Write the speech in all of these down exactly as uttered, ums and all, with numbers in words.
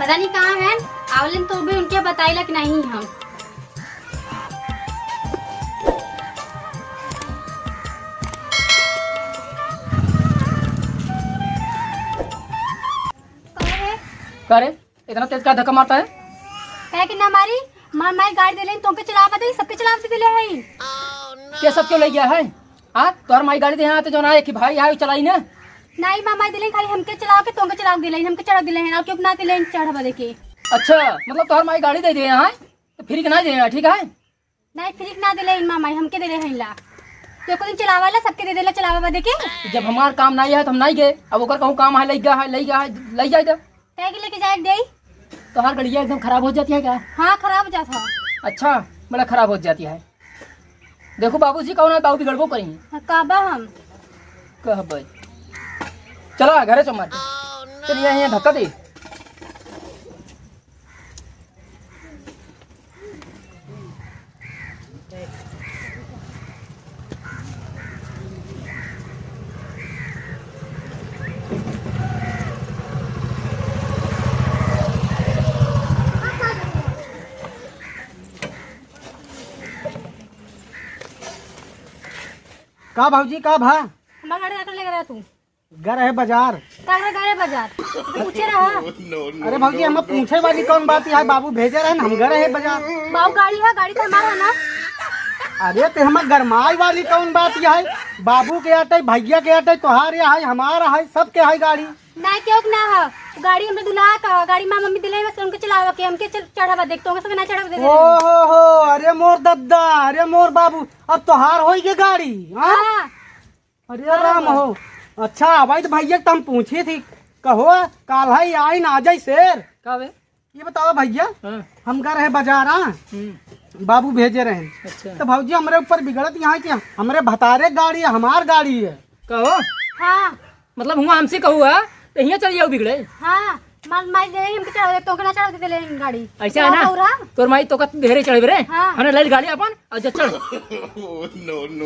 पता नहीं कहाँ हैं, आवलिन तो भी उनके बताइला कि नहीं हम। का रे? इतना तेज का धक्का मारता है? काहे कि ना मारी, मार माई गाड़ी देले, तोके चलावा दे, सबके चलावा दे देले है। के सब क्यों ले गया है? हाँ, तोहर माई गाड़ी दे, यहाँ तो जो ना एक ही भाई है, वो चलाई ना। नहीं, मामा दिले, खाली हमके चलावा के, तोके चलावा दिले, हमके चढ़ा दिले, और क्यों ना दिले, चढ़वा दे के। अच्छा, मतलब तोहर माई गाड़ी दे दे यहाँ, तो फ्री के ना दे यहाँ, ठीक है? नहीं, फ्री के ना दिले, मामा, हमके दे दे हैं ला। तो एको दिन चलावा ला, सबके दे देला चलावा बदे के। जब हमार काम नहीं है, तो हम नहीं गए। अब ओकर कहूँ काम है, लई गया है, लई गया है, लई जाए दे। काहे के लेके जाए के देई? तोहार गड़िया एकदम खराब हो जाती है क्या? हाँ, खराब हो जात है। अच्छा, बड़ा खराब हो जाती है। देखो बाबूजी, कौन है, बाबू बिगड़बो करी। हाँ, कहबा हम। कहबे। चला, घरे चल मार के। चलिए, यहाँ धक्का दे। का भौजी, का भा? हमार गाड़ी ऑटो लेके रहा तू। गर है बाजार। का है गर है बाजार? पूछे रहा। अरे भौजी, हम पूछे वाली कौन बात है? बाबू भेजे रहे न, हम गर है बाजार। बाबू गाड़ी है, गाड़ी तो हमारा है ना। अरे ते हम गरमाई वाली कौन बात है? बाबू के आटे, भैया के आटे, तोहार है, हमारा है, सबके है गाड़ी। ना क्यों ना है, गाड़ी हमरे दुल्हा का, गाड़ी माँ मम्मी दिले बस उनके चलावा के, हमके चल-, चढ़ावा देख, तो हमसे ना चढ़ावा दे दे। ओ हो हो, अरे मोर दद्दा, अरे मोर बाबू, अब तोहार होई के गाड़ी, हाँ? हाँ। अरे हाँ, राम बाबा। हो। अच्छा, अबे तो भैया के तो हम पूछी थी, कहो, काल है आई ना जाई शेर। का बे? ये बताओ भैया, हाँ। हम गए रहे बाजार, हाँ? हम्म। बाबू भेजे रहे। अच्छा। तो भौजी हमरे ऊपर बिगड़त यहाँ कि हमरे भतारे गाड़ी है, हमार गाड़ी है। कहो? हाँ। मतलब हुआ हमसे कहू है, तो यहाँ चल जाओ बिगड़े। हाँ, माल माई दे हमके चढ़ा दे, तोके ना चढ़ा दे ले गाड़ी। ऐसा है ना? तोरा? तोर माई तोका देहरे चढ़े रे। हाँ। हमने ले ली गाड़ी अपन और जा चढ़।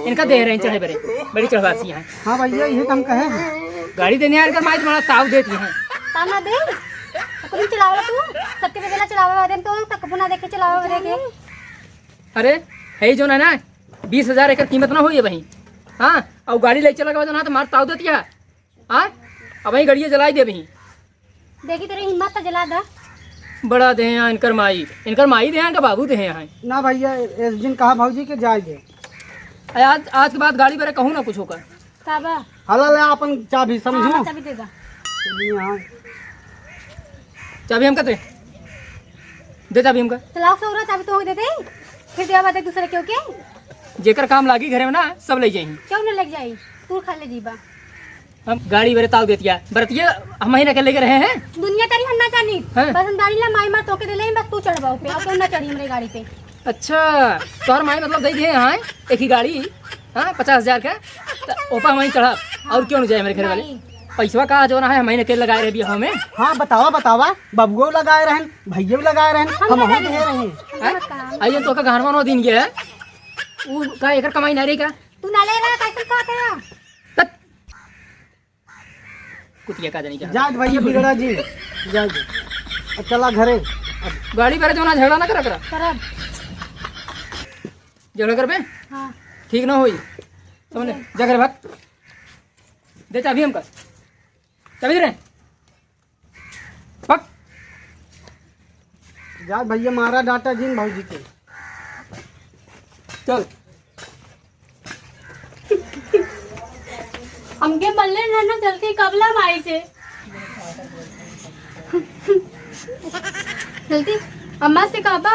इनका देहरे चढ़े बरे, बड़ी चढ़वासी है। हाँ भैया, ये तो हम कहे हैं। गाड़ी देने आए इनका माई तुम्हारा ताव देती है। ताना दे, तो कभी चलावा तू, सबके देखेला चलावा दे, तो तक अपना देखे चलावा दे के। अरे, है ही जो ना ना, बीस हजार एकर कीमत ना होई है भाई। हाँ, और गाड़ी ले चला के ना तो मार ताव देती है। हाँ, अब वहीं गड़िया जलाई देबही। देखी तेरी हिम्मत तो जला दा। बड़ा देहे हैं इनकर माई, इनकर माई देहे हैं, इनका बाबू देहे हैं। ना भैया, एस दिन कहा भौजी के जाए दे। अरे आज, आज के बाद गाड़ी बरे कहूँ ना कुछ होकर। का बा? हला ले अपन चाबी, समझू? हाँ, चाबी दे दा। चलिए, हाँ। चाबी हमका दे। दे चाबी हमका। चलाओ सौरा, चाबी तो दे दे। फिर देवा बात दूसरे क्यों के? जेकर काम लागी घरे में ना, सब ले जाई। क्यों ना ले जाई? तू खा ले जीबा। हम गाड़ी बरे ताव देतिया, बरतिया हम ही ना के लेके रहे हैं। दुनिया तारी हम ना जानी। हैं? बस हम गाड़ी ला माई मार तोके देले, बस तू चढ़बा पे, और क्यों ना चढ़ी हमरे गाड़ी पे। अच्छा, तोहर माई मतलब दे दिए हैं एक ही गाड़ी, हाँ, पचास हजार का, तो ओपा हम ही चढ़ब, और क्यों ना जाए हमरे घर वाले। नहीं। पैसवा का जो ना है, हम ही ना के लगाए रहे बियाह में। हाँ, बतावा, बतावा, बबुओ लगाए रहन, भैया भी लगाए रहन, हम हम लगाए दे रहे। हैं। हैं? आइए तो का गहनवा नौ दिन गया है, वो का एकर कमाई ना रही का? तू ना ले रहा, कैसे का करा? तत। कुतिया का जानी क्या? जात भैया बिगड़ा जी, जात। अब चला घरे। गाड़ी बरे जो ना झगड़ा ना करा करा। करब। झगड़ा करबे? हाँ। ठीक ना होई। समझ ले? जा घरे भाग। दे चाबी हमका। चाबी दे रे। पक। जा भैया, मारा डाटा जिन भौजी के। चल। हमके मल्ले ना ना, जल्दी कबला माई से। जल्दी अम्मा से कहबा,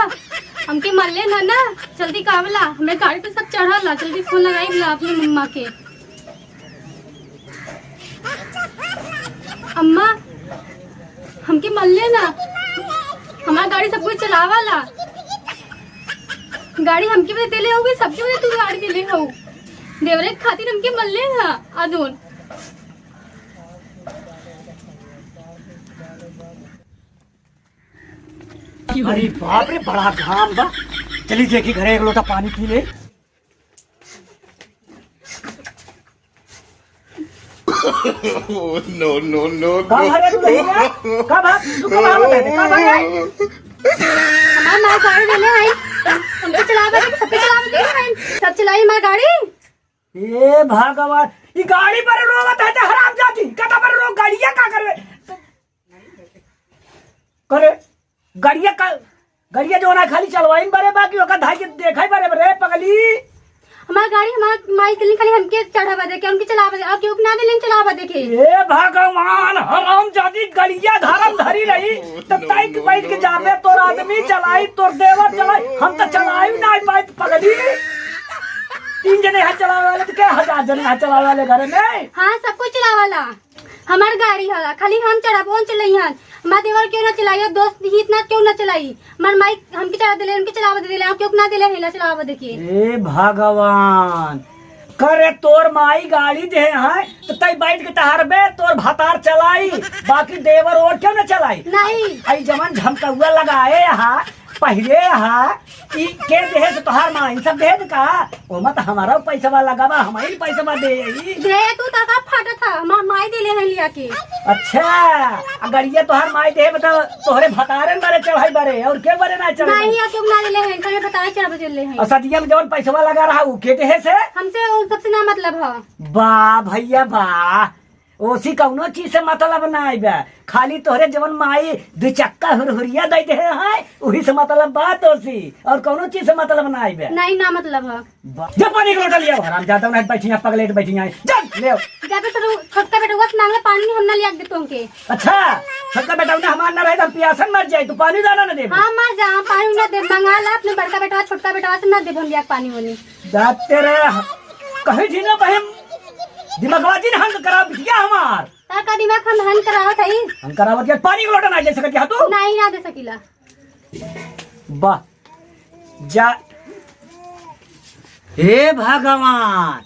हमके मल्ले ना ना, जल्दी कबला, हमरे गाड़ी पे सब चढ़ल ला, जल्दी फोन लगाई ला अपने मम्मा के। अम्मा, हमके मल्ले ना, हमार गाड़ी सब कोई चलावाला। गाड़ी हमके भी देले होगी, सबके भी तू गाड़ी देले हो। देवरे के खातिर हमके मल्ले ना, अजून। अरे बाप रे, बड़ा घाम बा। चली देखी घरे एक लोटा पानी पी ले। Oh, no, no, no, का no। भरे तू नहीं है? का भाग? तू का भाग बता दे? का भरे? हमार माई गाड़ी देले है। हमके चलावे दे, सबके चलावे दे है। सब चलाई हमार गाड़ी। ए भगवान, ई गाड़ी पर रोवत है तो हराम जाती। कता पर रो, गाड़िया का करवे? करे, गड़िया का, गड़िया जो ना खाली चलवाइन बरे बा कि ओका धाई के देखाई बरे बरे पगली। हमार गाड़ी हमार माई दिली खाली हमके चढ़ावा दे के, उनके चलावा दे, और केहू के ना दिले चलावा दे के। ए भगवान, हराम जादी गड़िया धरम धरी रही, तो ताई के बैठ के जाबे, तोर आदमी चलाई, तोर देवर चलाई, हम तो चलाई ना पाई पगली। तीन जने यहाँ चलावे वाले तो क्या हजार जने यहाँ चलावे वाले घरे में? हाँ, सब कोई चलावाला। हमार गाड़ी हला, खाली हम चढ़ब, ओन चलइहन। हमार देवर क्यों ना चलाई, और दोस्त ही इतना क्यों ना चलाई? हमार माई हमके चला देले, उनके चलावा दे देले, हम क्यों ना देले हेला चलावा दे के। ए भगवान, करे तोर माई गाड़ी दे है, तो तई बैठ के टहरबे, तोर भतार चलाई, बाकी देवर और क्यों ना चलाई? नहीं। आई जवन झमकौआ लगाए हा, पहिले हा, ई के देहे से तोहार माई सब देहे का? ओमा त हमारा पैसवा लगावा, हमारी पैसवा दे आई। दे तू तका फाटत ह, हमार माई देले है लिया के। अच्छा, आ गड़िया तोहार माई देहे बता, तोहरे भतारे बारे चढ़ाई बारे, और के बारे ना चढ़ाई? नहीं, आ क्यों ना देले है, इनका ये बताए चढ़ बजे ले है। और सदिया में जवन पैसवा लगा रहा, उ के देहे से? हमसे उन सबसे ना मतलब ह। बा भैया बा, ओसी कौनो चीज से मतलब ना आइबे, खाली तोहरे जवन माई दु चक्का हुरहुरिया दे दे है, उही से मतलब बा तोसी, और कौनो चीज से मतलब ना आइबे। नहीं, ना मतलब है। बा-, जा पानी के लोटा लियाओ, हराम जादा नहीं बैठी है, पगलेट बैठी है, जा ले आओ। जाबे तो छोटका बेटवा से मांगले पानी, हम ना लिया के देते उनके। अच्छा, छोटका बेटा उन्हें हमार ना रहे तो हम पियासन मर जाए, तू पानी दाना ना दे। हाँ, मर जा, हम पानी ना दे, मंगा ला अपने बड़का बेटवा, छोटका बेटवा से ना दे हम लिया के पानी वानी। जाते रहे, कहीं थी ना बहन, दिमागवा दिन हंग करा बिटिया हमार। तार का दिमाग हम हन करावत हई? हन करावत के पानी के लोटा ना दे सकत हया तू? नहीं, ना दे सकीला। वाह, जा। हे भगवान,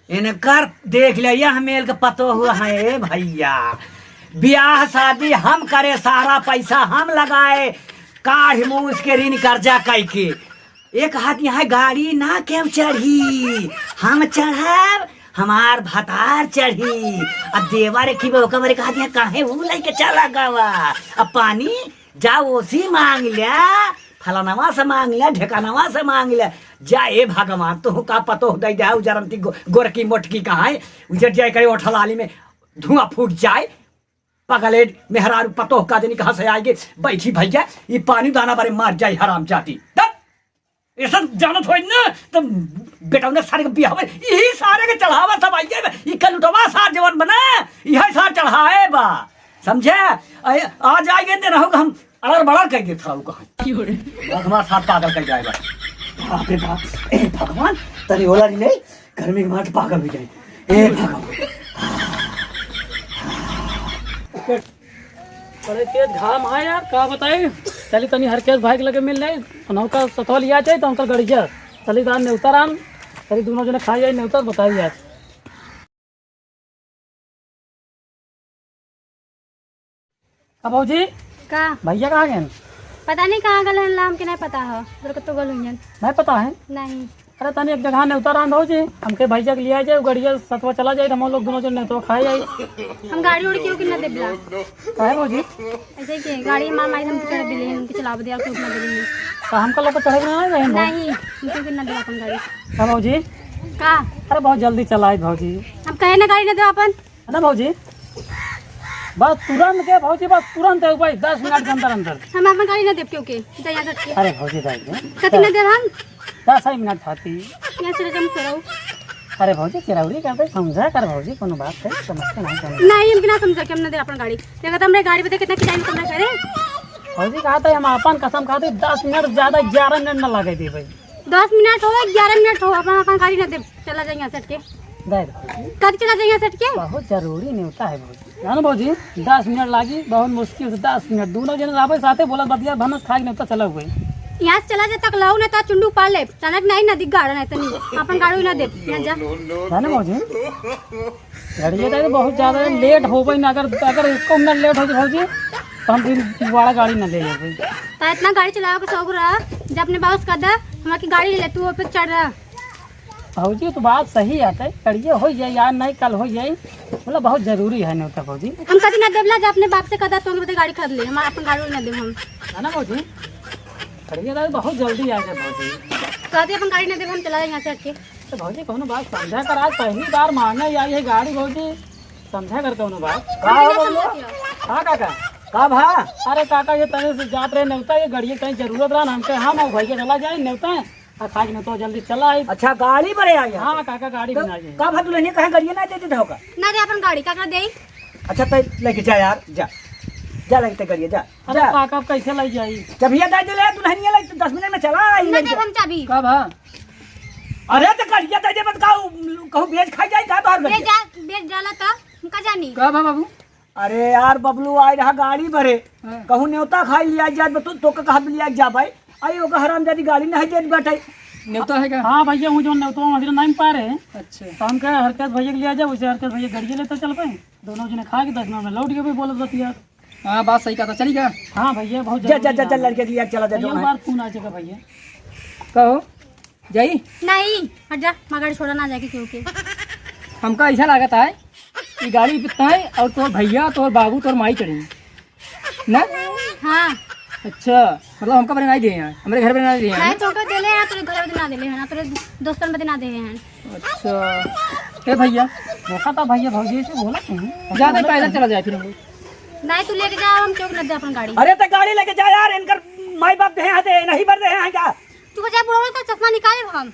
इनकर देख ले, यह मेल के पतो हुआ है, ए भैया। ब्याह शादी हम करे, सारा पैसा हम लगाए, काढ़ मूस के ऋण कर्जा कई के। एक हाथ यहाँ गाड़ी ना केहू चढ़ी, हम चढ़ब, हमार भतार चढ़ी। अब देवर एक ही बे ओकर बरे कहा दिया, काहे ऊ लइके चला गवा? अब पानी जा ओसी मांग ल्या, फलानवा से मांग ल्या, ढेकानवा से मांग ल्या। जा ए भगवान, तोहू का पतोह दे दे, उजरन की गो-, गोरकी मोटकी कहाँ है? उजर जाए करे ओठलाली में धुआं फूट जाए। पगलेट मेहरारू पतोह का जनी कहाँ से आएगी? बैठी भैया, ये पानी दाना बारे मार जाए हराम जाती। दत! ये सब जानत होई ना, तो बेटा उन्हें सारे के बियाह में, यही सारे के चढ़ावा सब आइए, ये कलुटवा सार जवन बना, यही सार चढ़ाए बा, समझे? अरे, आ जाएंगे तो रहोगे हम अड़र बड़र कह के थोड़ा कहाँ। क्यों रे? बहुत हमारा साथ पागल कर जाएगा। बाप रे बाप, ए भगवान, तनी ओला नहीं, गर्मी के मारे पागल हो जाए। ए भगवान। अरे तेज घाम है यार, का बताई। चली तनी हर केस भाई के लगे मिल ले, उनहु का सतवा लिया जाए तो उनकर गड़िया। चली दान नेवता राम, चली दोनों जने खाई जाए नेवता, बताई आज। अब भौजी, का? भैया कहाँ गए? पता नहीं कहाँ गल हन, हमके नहीं पता है। उधर कतो गल हुई हन। नहीं पता है? नहीं। अरे तनी एक जगह नेवता रहन भौजी, हमके भैया के लिया जाए, गड़िया सतवा चला जाए, हम लोग दोनों जन नेवता खाए जाए। हम गाड़ी उड़ी केहू के ना देबला। काहे भौजी? ऐसे ही के गाड़ी हमार माई हम चढ़ दिले, हमके चलावे दे, और केहू के ना देबे। तो हमका लोग चढ़े ना रहे हैं भौजी? नहीं, हम केहू के ना देबे अपन गाड़ी। का भौजी? का? अरे बहुत जल्दी चलाए भौजी। हम कहे ना गाड़ी ना देबे अपन। है ना भौजी? बस तुरंत के भौजी, बस तुरंत है भाई, दस मिनट के अंदर अंदर। हम अपन गाड़ी ना देब केहू के, जा यहाँ से हट के। अरे भौजी, दे दे। कथी ना देब हम? दस ही मिनट खाती। यहाँ से हम चलाऊ। अरे भौजी, चिरौरी का भाई समझा कर भौजी, कोनो बात है, समझ के नहीं समझ। नहीं, हमके ना समझा कि हम ना दे अपन गाड़ी। देखा तो हमरे गाड़ी पे देख कितना किराया निकल रहा है। भौजी कहा था, हम अपन कसम खाते, दस मिनट ज्यादा, ग्यारह मिनट ना लगे दे भाई। दस मिनट हो, ग्यारह मिनट हो, अपन अपन गाड़ी ना दे। चला जाए यहाँ से हट के। दे दो। कब चला जाए यहाँ से हट के? बहुत जरूरी नेवता है भौजी। जानो भौजी, दस मिनट लागी, बहुत मुश्किल से दस मिनट। दोनों जने रहबे साथे, बोलत बतिया, भनस खाए नेवता चला हुए। यहाँ से चला जा तक लाऊ ना तो चुंडू पा ले। चनक नहीं नदी गाड़ा नहीं तनी। अपन गाड़ी ना दे, यहाँ जा। जानो भौजी, गाड़ी ये तो बहुत ज्यादा लेट हो गई ना, अगर, अगर एको मिनट लेट हो जाए भौजी, तो हम फिर दोबारा गाड़ी ना ले लेबे। तो इतना गाड़ी चलावे के शौक रहा, जब अपने बाउस कर दे, हमारी गाड़ी ले ले, तू ओपे चढ़ रहा। भौजी, तो बात सही है, ते करिए हो जाए यार, नहीं कल हो जाए, मतलब बहुत जरूरी है नेवता भौजी। हम कभी ना देवला, जा अपने बाप से कदा तो बदे गाड़ी खरीद ले, हम अपन गाड़ी ना देव हम। है ना भौजी, करिए तो बहुत जल्दी आ जाए भौजी। कहते अपन गाड़ी ना देव, हम चला जाए यहाँ से हट के। तो भौजी, कौनो बात समझा कर, आज पहली बार मांगे आई है गाड़ी भौजी, समझा कर कौनो बात। का हो बबलू? का काका? का भा? अरे काका, ये तनी से जात रहे नेवता, ये गड़िया कहीं जरूरत रहा ना, हमके हम और भैया चला जाए नेवता, और खा के नेवता जल्दी चला आई। अच्छा, गाड़ी बरे आई है? हाँ काका, गाड़ी तो बना जाए। का भा दुल्हनिया कहे गड़िया ना देते हो का? ना दे अपन गाड़ी, काका दे। अच्छा, तै लेके जा यार, जा। जा लेके तै गड़िया, जा। अरे जा। काका, अब कैसे ले जाई? चाबिया दे दे ले, दुल्हनिया ले, दस मिनट में चला आई ना लेके। देब हम चाबी। का भा? अरे तो गड़िया दे दे, मत कहूँ, कहूँ बेच खाई जाई का तोहर बेच गड़िया? जा, बेच डाला तो, हम का जानी। का भा बाबू? अरे यार बबलू, आए रहा गाड़ी भरे, हाँ। कहूँ नेवता खाई लिया जात, तू तो का कहा लिया जा भाई। आई ओका हरामजादी गाड़ी नहीं देत बाटे। नेवता है का? हाँ भैया, हूँ जो नेवता हमारे नहीं पा रहे। अच्छा। तो हम कहे हरकत भैया के लिया जाए, उसे हरकत भैया गाड़ी लेता चल पाए, दोनों जने खा के दस मिनट में लौट गए भाई, बोलत बतिया। हाँ, बात सही कहा था, चली का? हाँ भैया, बहुत जा, जा, जरूरी जा, जा, काम है। लड़के के लिया चला जा, भैया, जो है। बार फोन आ जाएगा भैया। कहो, जाई? नहीं, हट जा, मैं गाड़ी छोड़ा ना जाके क्यों के। हमका ऐसा लागत है, ये गाड़ी पे तय और तोर भैया, तोर बाबू, तोर माई चढ़ी ना? हाँ। अच्छा, मतलब हमका बने नहीं दिए हैं, हमरे घर बने नहीं दिए हैं नहीं, ना? तोके देले हैं, तोरे घर बदे ना देले हैं ना, तोरे दोस्तन बदे ना देले हैं। अच्छा, ए भैया। देखा था भैया, भौजी से बोला नहीं। जा, नहीं, पैदल चला जाए फिर हम लोग। नहीं, तू लेके जा, हम चौक न दे अपन गाड़ी। अरे तो गाड़ी लेके जा यार, इनकर माई बाप दे हैं, दे नहीं बर दे हैं क्या? तू जा बुढ़वा का चश्मा निकाले हम।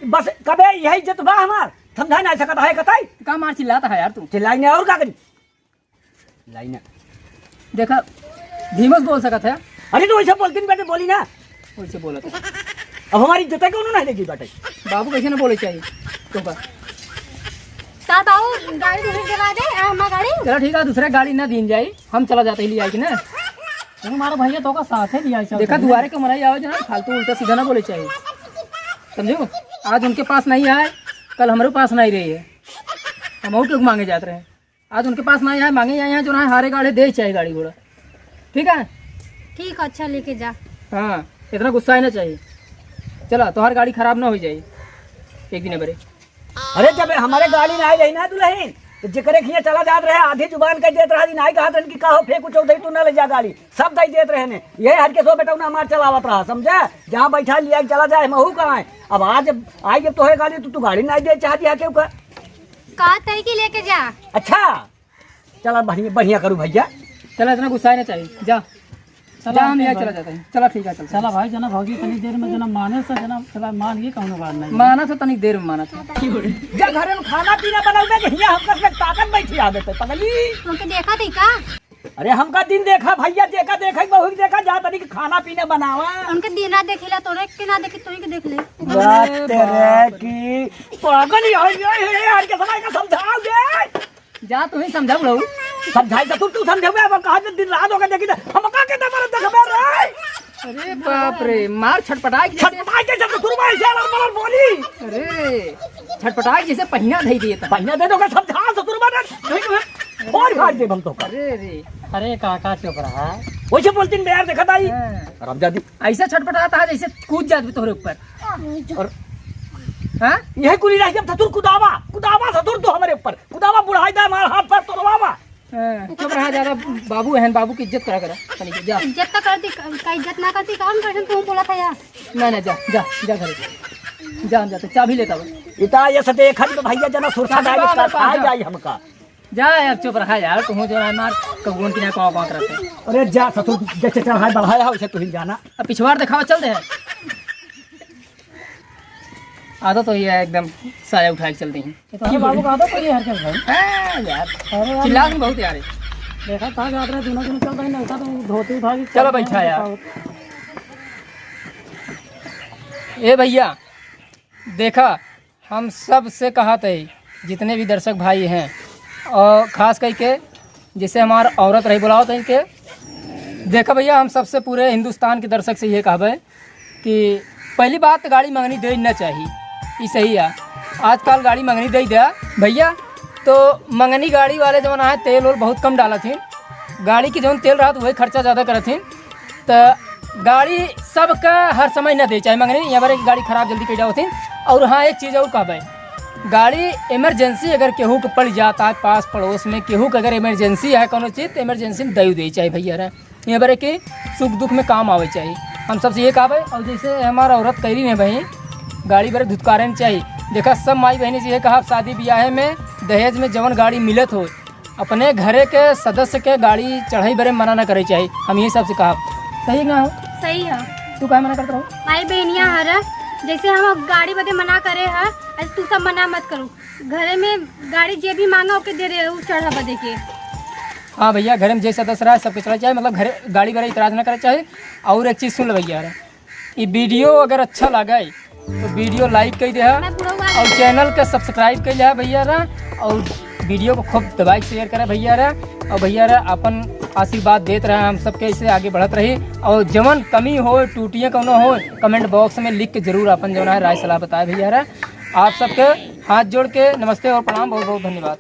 बस कबे यही इज्जत बा हमार, समझा नहीं सकत है कतई। का मार चिल्लाता है यार तू? चिल्लाई नहीं और का करी? लाई ना। देखा, धीमस बोल सकत है। अरे तो वैसे बोलती नहीं बेटे, बोली ना। वैसे बोलत है। अब हमारी इज्जत है, कौनो नहीं लेगी बेटे। बाबू कैसे ना बोले चाहिए? तो का? तार बाबू गाड़ी दूसरे दिला दे, आ हमार गाड़ी। चलो ठीक है, दूसरे गाड़ी ना दीन जाई, हम चला जाते ही ले आई कि ना। तुम हमारे भैया तो का साथ है लिया चल देखा, रहे हैं। दुआरे के मनई आवे जो ना, फालतू उल्टा सीधा ना बोले चाहिए, समझो? आज उनके पास नहीं आए, कल हमारे पास नहीं रही है, हम और क्यों मांगे जाते रहे। आज उनके पास ना आए, मांगे आए हैं, जो ना हारे गाड़े दे चाहे गाड़ी घोड़ा, ठीक है? ठीक, अच्छा लेके जा। हाँ, इतना गुस्सा ही ना चाहिए। चला, तोहार गाड़ी खराब ना हो जाए एक दिन बरे। अरे, जब हमारे गाड़ी ना आई रही ना दुल्हन, तो जेकरे खिया चला जात रहे, आधी जुबान कह देत रहा, नहीं कहत रहन कि का हो, फेंकू चौधरी, तू ना ले जा गाड़ी, सब दई देत रहे ने। यही हरके सो बेटा उन्हें हमार चलावत रहा, समझा? जहाँ बैठा लिया के चला जाए, महू कहाँ है? अब आज आई जब तोहे गाड़ी, तो तू गाड़ी नहीं दे चाहती है क्यों का? का तई की लेके जा। अच्छा, चला बढ़िया, बढ़िया करू भैया। चला, इतना गुस्सा ही ना चाहिए, जा। चला, जा, हम ठीक यहाँ भाई। चला जाते हैं। चला, ठीक है, चलते हैं। चला भाई, जना भौजी तनी देर में जना माने से जना, चला मान गई, कौनो बात नहीं। माना तो तनी देर में माना था। जा घरे में खाना पीना बनावे के हिया हमका से ताकत बैठी आ देते, पगली। तुमके देखा थी का? अरे हमका दिन देखा भैया, देखा, देखा, बहू के देखा, जा तनी के खाना पीना बनावा। उनके दिन रात देखिला, तोरे के ना देखी, तोरे के देख ले। बात अरे तेरे बाप रे। की पागल ही हो गई है, यार के समय का समझाओगे? जा, तू ही समझा बुढ़ऊ। समझाई तो तू, तू समझावे, अब कहा दिन रात होके देखी तो हमका के दबर देखबे रे। अरे बाप रे, मार छटपटाई के जैसे छटपटाई के जब तू मार से अलर मलर बोली। अरे, छटपटाई जैसे पहिया धई दिए था। पहिया दे दो का समझा तो तू मार, नहीं तो फोड़ फाड़ दे हम तो। अरे रे। अरे काका चुप रहा। वैसे बोलती नहीं यार, देखा ताई। हाँ। हरामजादी। ऐसा छटपटाता है जैसे कूद जात भी तोहरे ऊपर। और हाँ? यही कुली रह जब ससुर कुदावा, कुदावा ससुर तो हमारे ऊपर, कुदावा बुढ़ाई दा हमारा हाथ पैर तोड़वावा। हाँ, चुप रहा, ज्यादा बाबू है, बाबू की इज्जत करा करा, तनी के जा। इज्जत तो करती, का इज्जत ना करती, काम करते तुम बोला था यार। ना, ना, जा, जा, जा घरे। जा, हम जाते, चाबी लेता बस। इता ये सते एक हाथ में भैया जना सुरसा चाबी डाल बाबा का पास खा जा। जाई हमका। जा यार, चुप रहा यार, तू जो है मार कगुन की ना कौ कौ करते। अरे जा ससुर, जैसे चढ़ाई बढ़ाया है, उसे तू ही जाना। अब पिछवाड़ दिखावा, चल दे। आदत तो ये है एकदम, साया उठा के चलते हैं। ये तो हमारे बाबू का आदत तो ये हरकत भाई। हाँ यार, अरे यार। चिल्ला भी बहुत यार है। देखा, कहाँ जात रहे, दोनों, दोनों चल रहे हैं, उठा तो धोती उठा के चलो चलते बैठा हैं, यार। बताओ। ए भैया, देखा, हम सबसे कहत है, जितने भी दर्शक भाई हैं, और खास करके जैसे हमार औरत रही, बुलावत है इनके। देखा भैया, हम सबसे पूरे हिंदुस्तान के दर्शक से ये कहबे कि पहली बात तो गाड़ी मंगनी दे न चाहिए, ई सही है। आजकल गाड़ी मंगनी दे दिया भैया, तो मंगनी गाड़ी वाले जौन है, तेल ओल बहुत कम डालत हैं। गाड़ी के जौन तेल रहत, वही खर्चा ज़्यादा करत हैं। तो गाड़ी सबका हर समय न दे, चाहे मंगनी या बारे की गाड़ी खराब जल्दी कई जावत हैं। और हाँ, एक चीज और कहबे, गाड़ी emergency अगर केहू के पड़ जाता है, पास पड़ोस में केहू के अगर emergency है कोनो चीज, तो emergency में दई दे चाही भैया रे। ये बरे कि सुख दुख में काम आवे चाही। हम सबसे ये कहबे, और जैसे हमारा औरत कह रही है भाई, गाड़ी बरे धुतकारे न चाही। देखा, सब माई बहनी से ये कहा, शादी ब्याहे में दहेज में जवन गाड़ी मिलत हो, अपने घरे के सदस्य के गाड़ी चढ़ाई बरे मना न करे चाही। हम ये सबसे कहा, सही ना हो? सही है। तू काहे मना करत रहो? माई बहनिया हर, जैसे हम गाड़ी बदे मना करे है, ऐसे तू सब मना मत करो। घरे में गाड़ी जे भी मांगा ओके दे दे, उ चढ़ा बदे के। हाँ भैया, घरे में जे सदस्य रहा सबके चढ़ाई चाही, मतलब घरे गाड़ी बरे इतराज न करे चाही। और एक चीज सुन ले भैया रे, ई video अगर अच्छा लगे तो video like कर दे और channel के subscribe कर ले भैया रे, और video को खूब दबाई share करे भैया रे। और भैया रे अपन आशीर्वाद देत रहे, हम सबके इसे आगे बढ़त रही। और जवन कमी हो, टूटियाँ कौनो हो, comment box में लिख के जरूर अपन जौन है राय सलाह बताए भैया रे। आप सबके हाथ जोड़ के नमस्ते और प्रणाम, बहुत बहुत धन्यवाद।